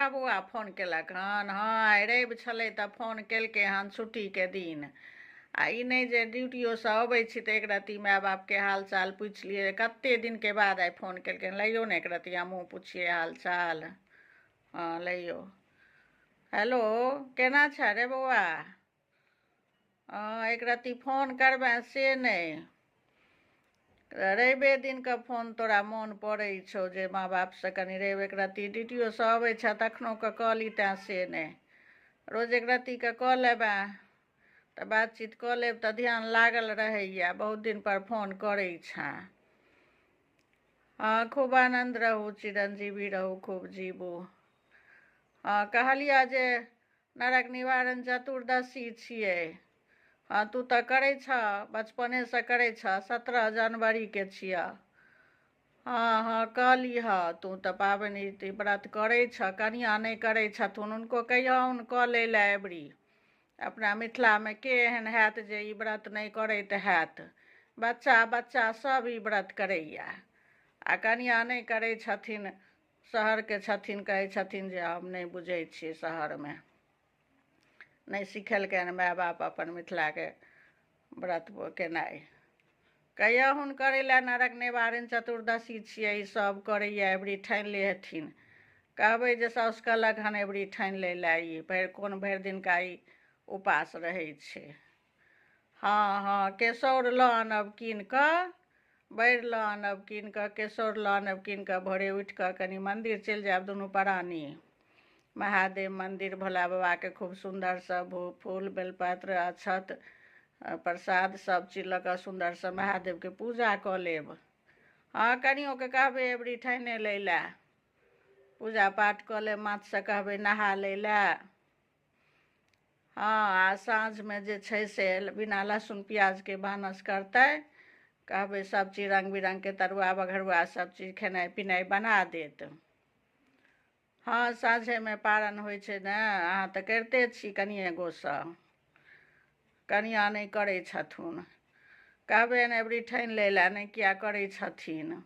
बौआ फोन केलक हन? हँ, आइ रवि छलै तऽ फोन केलकै हन छुट्टीके दिन। आ ई नहि जे ड्यूटियोसँ अबै छी तऽ एक रत्ती माय बापके हाल चाल पुछि लियै। कतेक दिनके बाद आइ फोन केलकै। लैयौ ने एक रत्ती, हमहूँ पुछियै हाल चाल। हँ, लैयौ। हेलो, केना छै रे बौआ? हँ, एक रत्ती फोन करबै से नहि। रविए दिनके फोन तोरा मोन पड़ै छौ जे माँ बापसँ कनि रवि एक रत्ती ड्यूटियोसँ अबै छह तखनो कऽ कऽ लितै से नहि। रोज एक रत्तीके कऽ लेबै तऽ बातचीत कऽ लेब तऽ ध्यान लागल रहैए। बहुत दिनपर फोन करै छेँ। हँ, खूब आनन्द रहू, चिरञ्जीवी रहू, खूब जीबू। हँ, कहलिअ जे नरक निवारण चतुर्दशी छियै। हँ, तू तऽ करै छह, बचपनेसँ करै छह। 17 जनवरीके छिअ। हँ हँ, कऽ लिहऽ। तू तऽ पाबनि ई व्रत करै छह, कनिआँ नहि करै छथुन, हुनको कहियौन कऽ लै लए अबरी। अपना मिथिलामे के एहन हैत जे ई व्रत नहि करैत हैत? बच्चा बच्चा सभ ई व्रत करैए आ कनिआँ नहि करै छथिन। शहरके छथिन, कहै छथिन जे हम नहि बुझै छियै शहरमे। नहि सिखेलकनि माय बाप अपन मिथिलाके व्रत केनाइ। कहियहुन करै लए। नरक निवारण चतुर्दशी छियै, ई सभ करैए, अबरी ठानि लेथिन। कहबै जे साउस कहलक हन अबरी ठानि लै लए। ई भरि कोन भरि दिनका ई उपास रहै छै। हँ हँ, केसौर लऽ आनब कीन कऽ, बैर लऽ आनब कीन कऽ, केसौर लऽ आनब कीन कऽ। भोरे उठि कऽ कनि मन्दिर चलि जायब दुनू प्राणी महादेव मन्दिर, भोला बाबाके खूब सुन्दरसँ फूल, बेलपत्र, अक्षत, प्रसाद सब चीज लऽ कऽ सुन्दरसँ महादेवके पूजा कऽ लेब। हँ, कनियोके कहबै अबरी ठाइने लै लए। पूजा पाठ कऽ लेब, माथसँ कहबै नहा लै लए। हँ, आ साँझमे जे छै से बिना लहसुन प्याजके भानस करतै। कहबै सभ चीज रङ्ग बिरङ्गके तरुआ बघरुआ सभ चीज खेनाइ पिनाइ बना देत। हँ, साँझेमे पारन होइ छै ने। अहाँ तऽ करिते छी कनिए गोसँ, कनिआँ नहि करै छथुन। कहबनि अबरी ठानि लै लए, नहि किए करै छथिन।